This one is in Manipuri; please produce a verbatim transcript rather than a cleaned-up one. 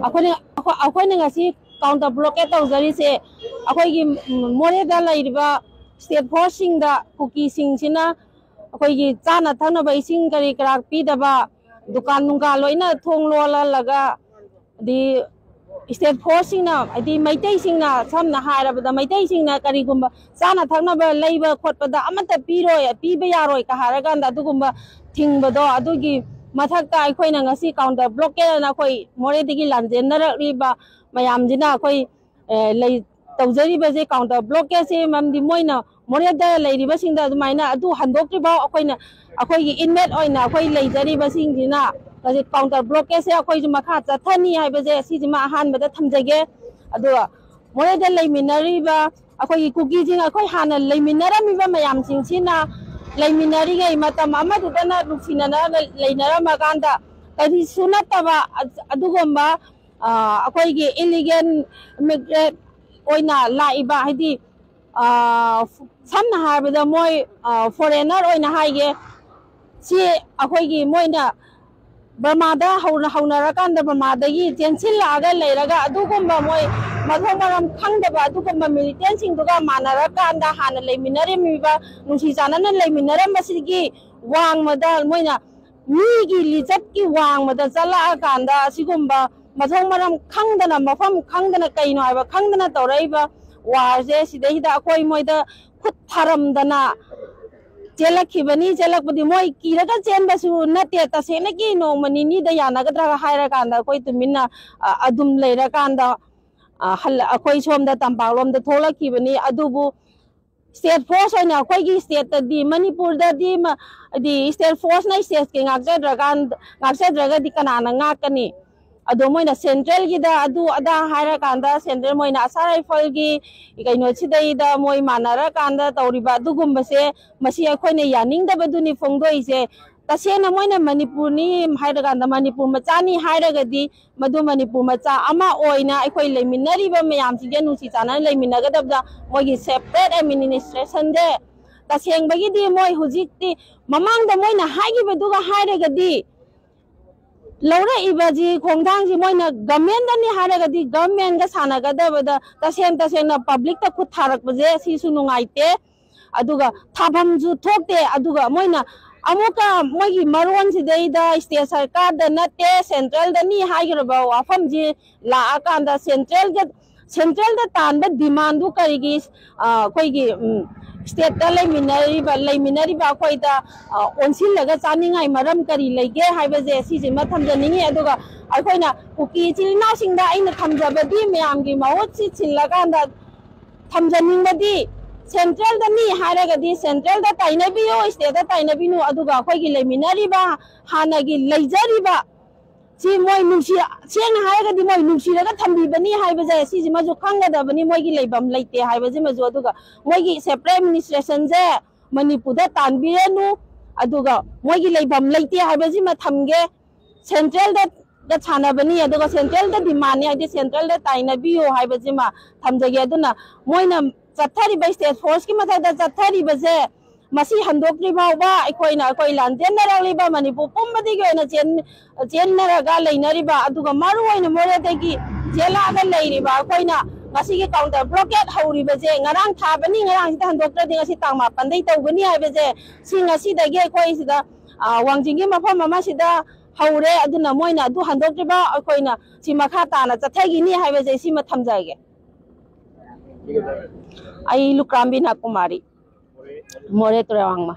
ꯑꯩꯈꯣꯏꯅ ꯑꯩꯈꯣꯏ- ꯑꯩꯈꯣꯏꯅ ꯉꯁꯤ ꯀꯥꯎꯟꯇꯔ ꯕ꯭ꯂꯣꯀꯦꯠ ꯇꯧꯖꯔꯤꯁꯦ, ꯑꯩꯈꯣꯏꯒꯤ ꯃꯣꯔꯦꯗ ꯂꯩꯔꯤꯕ ꯁ꯭ꯇꯦꯠ ꯐꯣꯔꯁꯁꯤꯡꯗ, ꯀꯨꯀꯤꯁꯤꯡꯁꯤꯅ ꯑꯩꯈꯣꯏꯒꯤ ꯆꯥꯅ ꯊꯛꯅꯕ ꯏꯁꯤꯡ ꯀꯔꯤ ꯀꯔꯥ ꯄꯤꯗꯕ, ꯗꯨꯀꯥꯟ ꯅꯨꯡꯒꯥꯟ ꯂꯣꯏꯅ ꯊꯣꯡ ꯂꯣꯜꯍꯜꯂꯒ, ꯑꯗꯩ ꯁ꯭ꯇꯦꯠ ꯐꯣꯔꯁꯁꯤꯡꯅ, ꯍꯥꯏꯗꯤ ꯃꯩꯇꯩꯁꯤꯡꯅ, ꯁꯝꯅ ꯍꯥꯏꯔꯕꯗ ꯃꯩꯇꯩꯁꯤꯡꯅ ꯀꯔꯤꯒꯨꯝꯕ ꯆꯥꯅ ꯊꯛꯅꯕ ꯂꯩꯕ ꯈꯣꯠꯄꯗ ꯑꯃꯠꯇ ꯄꯤꯔꯣꯏ, ꯄꯤꯕ ꯌꯥꯔꯣꯏ ꯀ ꯍꯥꯏꯔꯀꯥꯟꯗ, ꯑꯗꯨꯒꯨꯝꯕ ꯊꯤꯡꯕꯗꯣ, ꯑꯗꯨꯒꯤ ꯃꯊꯛꯇ ꯑꯩꯈꯣꯏꯅ ꯉꯁꯤ ꯀꯥꯎꯟꯇꯔ ꯕ꯭ꯂꯣꯀꯦꯠ ꯑꯅ ꯑꯩꯈꯣꯏ ꯃꯣꯔꯦꯗꯒꯤ ꯂꯥꯟꯖꯦꯟꯅꯔꯛꯂꯤꯕ ꯃꯌꯥꯝꯁꯤꯅ ꯑꯩꯈꯣꯏ, ꯑꯦ, ꯂꯩ ꯇꯧꯖꯔꯤꯕꯁꯦ ꯀꯥꯎꯟꯇꯔ ꯕ꯭ꯂꯣꯀꯦꯠꯁꯦ, ꯃꯔꯝꯗꯤ ꯃꯣꯏꯅ ꯃꯣꯔꯦꯗ ꯂꯩꯔꯤꯕꯁꯤꯡꯗ ꯑꯗꯨꯃꯥꯏꯅ ꯑꯗꯨ ꯍꯟꯗꯣꯛꯇ꯭ꯔꯤꯐꯥꯎ ꯑꯩꯈꯣꯏꯅ, ꯑꯩꯈꯣꯏꯒꯤ ꯏꯟꯃꯦꯠ ꯑꯣꯏꯅ ꯑꯩꯈꯣꯏ ꯂꯩꯖꯔꯤꯕꯁꯤꯡꯁꯤꯅ ꯍꯧꯖꯤꯛ ꯀꯥꯎꯟꯇꯔ ꯕ꯭ꯂꯣꯀꯦꯠꯁꯦ ꯑꯩꯈꯣꯏꯁꯨ ꯃꯈꯥ ꯆꯠꯊꯅꯤ ꯍꯥꯏꯕꯁꯦ ꯁꯤꯁꯤꯃ ꯑꯍꯥꯟꯕꯗ ꯊꯝꯖꯒꯦ꯫ ꯑꯗꯨꯒ ꯃꯣꯔꯦꯗ ꯂꯩꯃꯤꯟꯅꯔꯤꯕ ꯑꯩꯈꯣꯏꯒꯤ ꯀꯨꯀꯤꯁꯤꯡ, ꯑꯩꯈꯣꯏ ꯍꯥꯟꯅ ꯂꯩꯃꯤꯟꯅꯔꯝꯃꯤꯕ ꯃꯌꯥꯝꯁꯤꯡꯁꯤꯅ ꯂꯩꯃꯤꯟꯅꯔꯤꯉꯩ ꯃꯇꯝ ꯑꯃꯗꯨꯗꯅ ꯅꯨꯡꯁꯤꯅꯅ ꯂꯩꯅꯔꯝꯃꯀꯥꯟꯗ ꯀꯔꯤꯁꯨ ꯅꯠꯇꯕ ꯑ-, ꯑꯗꯨꯒꯨꯝꯕ, ꯑ, ꯑꯩꯈꯣꯏꯒꯤ ꯏꯂꯤꯒꯦꯜ ꯏꯃꯤꯒ꯭ꯔꯦꯠ ꯑꯣꯏꯅ ꯂꯥꯛꯏꯕ, ꯍꯥꯏꯗꯤ, ꯑ, ꯁꯝꯅ ꯍꯥꯏꯔꯕꯗ ꯃꯣꯏ, ꯑ, ꯐꯣꯔꯦꯟꯅꯔ ꯑꯣꯏꯅ ꯍꯥꯏꯒꯦ, ꯁꯤ ꯑꯩꯈꯣꯏꯒꯤ ꯃꯣꯏꯅ ꯕꯔꯃꯥꯗ ꯍꯧꯅ-, ꯍꯧꯅꯔꯀꯥꯟꯗ ꯕꯔꯃꯥꯗꯒꯤ ꯆꯦꯟꯁꯤꯜꯂꯛꯑꯒ ꯂꯩꯔꯒ ꯑꯗꯨꯒꯨꯝꯕ ꯃꯣꯏ ꯃꯊꯣꯡ ꯃꯔꯝ ꯈꯪꯗꯕ ꯑꯗꯨꯒꯨꯝꯕ ꯃꯤꯂꯤꯇꯦꯟꯁꯤꯡꯗꯨꯒ ꯃꯥꯟꯅꯔꯀꯥꯟꯗ ꯍꯥꯟꯅ ꯂꯩꯃꯤꯟꯅꯔꯝꯃꯤꯕ, ꯅꯨꯡꯁꯤ ꯆꯥꯟꯅꯅ ꯂꯩꯃꯤꯟꯅꯔꯝꯕꯁꯤꯒꯤ ꯋꯥꯡꯃꯗ ꯃꯣꯏꯅ ꯃꯤꯒꯤ ꯂꯤꯆꯠꯀꯤ ꯋꯥꯡꯃꯗ ꯆꯠꯂꯛꯑꯀꯥꯟꯗ ꯑꯁꯤꯒꯨꯝꯕ ꯃꯊꯣꯡ ꯃꯔꯝ ꯈꯪꯗꯅ, ꯃꯐꯝ ꯈꯪꯗꯅ, ꯀꯩꯅꯣ ꯍꯥꯏꯕ ꯈꯪꯗꯅ ꯇꯧꯔꯛꯏꯕ ꯋꯥꯔꯁꯦ, ꯁꯤꯗꯩꯁꯤꯗ ꯑꯩꯈꯣꯏ ꯃꯣꯏꯗ ꯈꯨꯠ ꯊꯥꯔꯝꯗꯅ ꯆꯦꯜꯂꯛꯈꯤꯕꯅꯤ꯫ ꯆꯦꯜꯂꯛꯄꯗꯤ ꯃꯣꯏ ꯀꯤꯔꯒ ꯆꯦꯟꯕꯁꯨ ꯅꯠꯇꯦ, ꯇꯁꯦꯡꯅꯒꯤ ꯅꯣꯡꯃ ꯅꯤꯅꯤꯗ ꯌꯥꯅꯒꯗ꯭ꯔꯥ ꯍꯥꯏꯔꯀꯥꯟꯗ ꯑꯩꯈꯣꯏ ꯇꯨꯃꯤꯟꯅ, ꯑ, ꯑꯗꯨꯝ ꯂꯩꯔꯀꯥꯟꯗ, ꯑ, ꯍꯜꯂ-, ꯑꯩꯈꯣꯏ ꯁꯣꯝꯗ ꯇꯝꯄꯥꯛꯂꯣꯝꯗ ꯊꯣꯛꯂꯛꯈꯤꯕꯅꯤ꯫ ꯑꯗꯨꯕꯨ ꯁ꯭ꯇꯦꯠ ꯐꯣꯔꯁ ꯑꯣꯏꯅ ꯑꯩꯈꯣꯏꯒꯤ ꯁ꯭ꯇꯦꯠꯇꯗꯤ, ꯃꯅꯤꯄꯨꯔꯗꯗꯤ ꯃ-, ꯍꯥꯏꯗꯤ ꯁ꯭ꯇꯦꯠ ꯐꯣꯔꯁꯅ ꯁ꯭ꯇꯦꯠꯀꯤ ꯉꯥꯛꯆꯗ꯭ꯔꯀꯥꯟ-, ꯉꯥꯛꯆꯗ꯭ꯔꯒꯗꯤ ꯀꯅꯥꯅ ꯉꯥꯛꯀꯅꯤ? ꯑꯗꯣ ꯃꯣꯏꯅ ꯁꯦꯟꯇ꯭ꯔꯦꯜꯒꯤꯗ ꯑꯗꯨ ꯑꯗꯥ ꯍꯥꯏꯔꯀꯥꯟꯗ, ꯁꯦꯟꯇ꯭ꯔꯦꯜ ꯃꯣꯏꯅ ꯑꯁꯥꯝ ꯔꯥꯏꯐꯜꯒꯤ ꯀꯩꯅꯣꯁꯤꯗꯩꯗ ꯃꯣꯏ ꯃꯥꯟꯅꯔꯀꯥꯟꯗ ꯇꯧꯔꯤꯕ ꯑꯗꯨꯒꯨꯝꯕꯁꯦ, ꯃꯁꯤ ꯑꯩꯈꯣꯏꯅ ꯌꯥꯅꯤꯡꯗꯕꯗꯨꯅꯤ ꯐꯣꯡꯗꯣꯛꯏꯁꯦ꯫ ꯇꯁꯦꯡꯅ ꯃꯣꯏꯅ ꯃꯅꯤꯄꯨꯔꯅꯤ ꯍꯥꯏꯔꯀꯥꯟꯗ, ꯃꯅꯤꯄꯨꯔ ꯃꯆꯥꯅꯤ ꯍꯥꯏꯔꯒꯗꯤ, ꯃꯗꯨ ꯃꯅꯤꯄꯨꯔ ꯃꯆꯥ ꯑꯃ ꯑꯣꯏꯅ ꯑꯩꯈꯣꯏ ꯂꯩꯃꯤꯟꯅꯔꯤꯕ ꯃꯌꯥꯝꯁꯤꯡꯁꯦ ꯅꯨꯡꯁꯤ ꯆꯥꯟꯅꯅ ꯂꯩꯃꯤꯟꯅꯒꯗꯕꯗ ꯃꯣꯏꯒꯤ ꯁꯦꯄꯔꯦꯠ ꯑꯦꯗꯃꯤꯅꯤꯁꯇ꯭ꯔꯦꯁꯟꯁꯦ, ꯇꯁꯦꯡꯕꯒꯤꯗꯤ ꯃꯣꯏ ꯍꯧꯖꯤꯛꯇꯤ, ꯃꯃꯥꯡꯗ ꯃꯣꯏꯅ ꯍꯥꯏꯈꯤꯕꯗꯨꯒ ꯍꯥꯏꯔꯒꯗꯤ, ꯂꯧꯔꯛꯏꯕꯁꯤ ꯈꯣꯡꯊꯥꯡꯁꯤ ꯃꯣꯏꯅ ꯒꯃꯦꯟꯗꯅꯤ ꯍꯥꯏꯔꯒꯗꯤ ꯒꯃꯦꯟꯒ ꯁꯥꯟꯅꯒꯗꯕꯗ ꯇꯁꯦꯡ ꯇꯁꯦꯡꯅ ꯄꯕ꯭ꯂꯤꯛꯇ ꯈꯨꯠ ꯊꯥꯔꯛꯄꯁꯦ ꯁꯤꯁꯨ ꯅꯨꯡꯉꯥꯏꯇꯦ꯫ ꯑꯗꯨꯒ ꯊꯥꯐꯝꯁꯨ ꯊꯣꯛꯇꯦ꯫ ꯑꯗꯨꯒ ꯃꯣꯏꯅ ꯑꯃꯨꯛꯀ ꯃꯣꯏꯒꯤ ꯃꯔꯣꯟꯁꯤꯗꯩꯗ ꯁ꯭ꯇꯦꯠ ꯁꯔꯀꯥꯔꯗ ꯅꯠꯇꯦ, ꯁꯦꯟꯇ꯭ꯔꯦꯜꯗꯅꯤ ꯍꯥꯏꯈ꯭ꯔꯕ ꯋꯥꯐꯝꯁꯤ ꯂꯥꯛꯑꯀꯥꯟꯗ ꯁꯦꯟꯇ꯭ꯔꯦꯜꯒ ꯁꯦꯟꯇ꯭ꯔꯦꯜꯗ ꯇꯥꯟꯕ ꯗꯤꯃꯥꯟꯗꯨ ꯀꯔꯤꯒꯤ ꯑꯩꯈꯣꯏꯒꯤ ꯁ꯭ꯇꯦꯠꯇ ꯂꯩꯃꯤꯟꯅꯔꯤꯕ ꯂꯩꯃꯤꯟꯅꯔꯤꯕ ꯑꯩꯈꯣꯏꯗ ꯑꯣꯟꯁꯤꯜꯂꯒ ꯆꯥꯅꯤꯡꯉꯥꯏ ꯃꯔꯝ ꯀꯔꯤ ꯂꯩꯒꯦ ꯍꯥꯏꯕꯁꯦ ꯁꯤꯁꯤꯃ ꯊꯝꯖꯅꯤꯡꯉꯤ꯫ ꯑꯗꯨꯒ ꯑꯩꯈꯣꯏꯅ ꯀꯨꯀꯤ ꯏꯆꯤꯜ ꯏꯅꯥꯎꯁꯤꯡꯗ ꯑꯩꯅ ꯊꯝꯖꯕꯗꯤ ꯃꯌꯥꯝꯒꯤ ꯃꯍꯨꯠ ꯁꯤꯠ ꯁꯤꯜꯂꯀꯥꯟꯗ ꯊꯝꯖꯅꯤꯡꯕꯗꯤ ꯁꯦꯟꯇ꯭ꯔꯦꯜꯗꯅꯤ ꯍꯥꯏꯔꯒꯗꯤ ꯁꯦꯟꯇ꯭ꯔꯦꯜꯗ ꯇꯥꯏꯅꯕꯤꯌꯨ, ꯁ꯭ꯇꯦꯠꯇ ꯇꯥꯏꯅꯕꯤꯅꯨ꯫ ꯑꯗꯨꯒ ꯑꯩꯈꯣꯏꯒꯤ ꯂꯩꯃꯤꯟꯅꯔꯤꯕ ꯍꯥꯟꯅꯒꯤ ꯂꯩꯖꯔꯤꯕ ꯁꯤ ꯃꯣꯏ ꯅꯨꯡꯁꯤ ꯁꯦꯡꯅ ꯍꯥꯏꯔꯒꯗꯤ ꯃꯣꯏ ꯅꯨꯡꯁꯤꯔꯒ ꯊꯝꯕꯤꯕꯅꯤ ꯍꯥꯏꯕꯁꯦ ꯁꯤꯁꯤꯃꯁꯨ ꯈꯪꯒꯗꯕꯅꯤ꯫ ꯃꯣꯏꯒꯤ ꯂꯩꯐꯝ ꯂꯩꯇꯦ ꯍꯥꯏꯕꯁꯤꯃꯁꯨ꯫ ꯑꯗꯨꯒ ꯃꯣꯏꯒꯤ ꯁꯦꯄꯔꯦꯠ ꯑꯦꯗꯃꯤꯅꯤꯁꯇ꯭ꯔꯦꯁꯟꯁꯦ ꯃꯅꯤꯄꯨꯔꯗ ꯇꯥꯟꯕꯤꯔꯅꯨ꯫ ꯑꯗꯨꯒ ꯃꯣꯏꯒꯤ ꯂꯩꯐꯝ ꯂꯩꯇꯦ ꯍꯥꯏꯕꯁꯤꯃ ꯊꯝꯒꯦ꯫ ꯁꯦꯟꯇ꯭ꯔꯦꯜꯗ ꯁꯥꯟꯅꯕꯅꯤ, ꯑꯗꯨꯒ ꯁꯦꯟꯇ꯭ꯔꯦꯜꯗ ꯗꯤꯃꯥꯟꯅꯤ ꯍꯥꯏꯗꯤ ꯁꯦꯟꯇ꯭ꯔꯦꯜꯗ ꯇꯥꯏꯅꯕꯤꯌꯨ ꯍꯥꯏꯕꯁꯤꯃ ꯊꯝꯖꯒꯦ꯫ ꯑꯗꯨꯅ ꯃꯣꯏꯅ ꯆꯠꯊꯔꯤꯕ ꯁ꯭ꯇꯦꯠ ꯐꯣꯔꯁꯀꯤ ꯃꯊꯛꯇ ꯆꯠꯊꯔꯤꯕꯁꯦ ꯃꯁꯤ ꯍꯟꯗꯣꯛꯇ꯭ꯔꯤ ꯐꯥꯎꯕ ꯑꯩꯈꯣꯏꯅ ꯑꯩꯈꯣꯏ ꯂꯥꯟꯖꯦꯟꯅꯔꯛꯂꯤꯕ ꯃꯅꯤꯄꯨꯔ ꯄꯨꯝꯕꯗꯒꯤ ꯑꯣꯏꯅ ꯆꯦꯟ ꯆꯦꯟꯅꯔꯒ ꯂꯩꯅꯔꯤꯕ, ꯑꯗꯨꯒ ꯃꯔꯨ ꯑꯣꯏꯅ ꯃꯣꯔꯦꯗꯒꯤ ꯆꯦꯜꯂꯛꯑꯒ ꯂꯩꯔꯤꯕ ꯑꯩꯈꯣꯏꯅ ꯉꯁꯤꯒꯤ ꯀꯥꯎꯟꯇꯔ ꯕ꯭ꯂꯣꯀꯦꯠ ꯍꯧꯔꯤꯕꯁꯦ ꯉꯔꯥꯡ ꯊꯥꯕꯅꯤ, ꯉꯔꯥꯡꯁꯤꯗ ꯍꯟꯗꯣꯛꯇ꯭ꯔꯗꯤ ꯉꯁꯤ ꯇꯥꯡ ꯃꯥꯄꯟꯗꯒꯤ ꯇꯧꯒꯅꯤ ꯍꯥꯏꯕꯁꯦ ꯁꯤ ꯉꯁꯤꯗꯒꯤ ꯑꯩꯈꯣꯏ ꯁꯤꯗ, ꯑ, ꯋꯥꯡꯖꯤꯡꯒꯤ ꯃꯐꯝ ꯑꯃꯁꯤꯗ ꯍꯧꯔꯦ꯫ ꯑꯗꯨꯅ ꯃꯣꯏꯅ ꯑꯗꯨ ꯍꯟꯗꯣꯛꯇ꯭ꯔꯤꯕ ꯑꯩꯈꯣꯏꯅ ꯁꯤ ꯃꯈꯥ ꯇꯥꯅ ꯆꯠꯊꯈꯤꯅꯤ ꯍꯥꯏꯕꯁꯦ ꯁꯤꯃ ꯊꯝꯖꯒꯦ꯫ ꯑꯩ ꯂꯨꯀ꯭ꯔꯥꯝ ꯕꯤꯅꯥ ꯀꯨꯃꯥꯔꯤ, ꯃꯣꯔꯦ ꯇꯨꯔꯦꯜ ꯋꯥꯡꯃ꯫